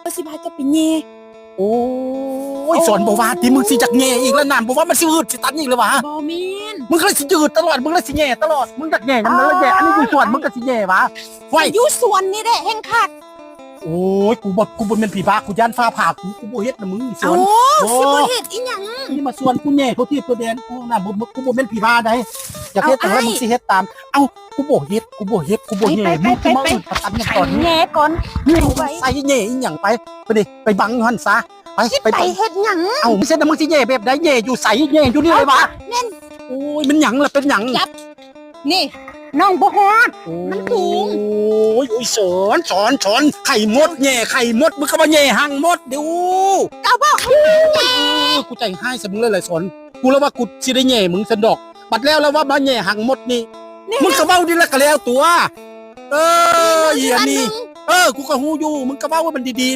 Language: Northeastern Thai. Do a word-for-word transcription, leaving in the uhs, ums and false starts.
ก็สิพาเจ้าไปแย่ โอ้ย สอนบ่ว่าติ มึงสิจักแย่อีกแล้วนั่น บ่ว่ามันสิอืดสิตันอีกแล้ววะ บ่แม่น มึงก็เลยสิยืดตลอด มึงเลยสิแย่ตลอด มึงอยากแย่หยังมึงเลยแย่ อันนี้อยู่สวนมึงก็สิแย่วะ ไว้ อยู่สวนนี่แหละแห่งคัก โอ้ย กูบ่ กูบ่แม่นผีบ้า กูย้านฟ้าผ่า กู กูบ่เฮ็ดนะมึง สวน เอ้า โอ้ สิบ่เฮ็ดอีหยัง นี่มาสวนกูแย่ทั่วทิศทั่วแดน กูน่ะบ่ บ่ กูบ่แม่นผีบ้าใด อยากเฮ็ด เอา แต่ว่า อ้าย มึงสิเฮ็ดตาม เอ้า กูบ่เฮ็ด กูบ่เฮ็ด กูบ่แย่ ไป มึง ไป กูมา ไป อึดประตันหยังตอนนี้ แย่ก่อน นี่ ไป ใส่แย่อีหยังไป ไปดิ ไปบังอยู่หั่นซะ ไป สิ ไป ไป บัง เฮ็ดหยัง เอ้า มึงเฮ็ดนะ มึงสิแย่แบบใด แย่อยู่ไส แย่อยู่นี่เลยวะ เอ้า แม่น โอ้ย มันหยังล่ะ เป็นหยัง จับ นี่ น้องบ่ฮอด โอ้ย มันสูง โอ้ย สอน สอน สอน ไข่มดแย่ ไข่มด มึงก็มาแย่หางมด เดี๋ยว เจ้าบอกให้แย่ โอ้ย กูใจหายซะมึงเลย สอน กูแล้วว่ากูสิได้แย่มึงซั่นดอก บัดแล้ว แล้วว่ามาแย่หางมดนี่ นี่ มึงก็เว้าดีละก็แล้วตัว เออ อีอันนี้ เออ กูก็ฮู้อยู่ มึงก็เว้าให้มันดีๆ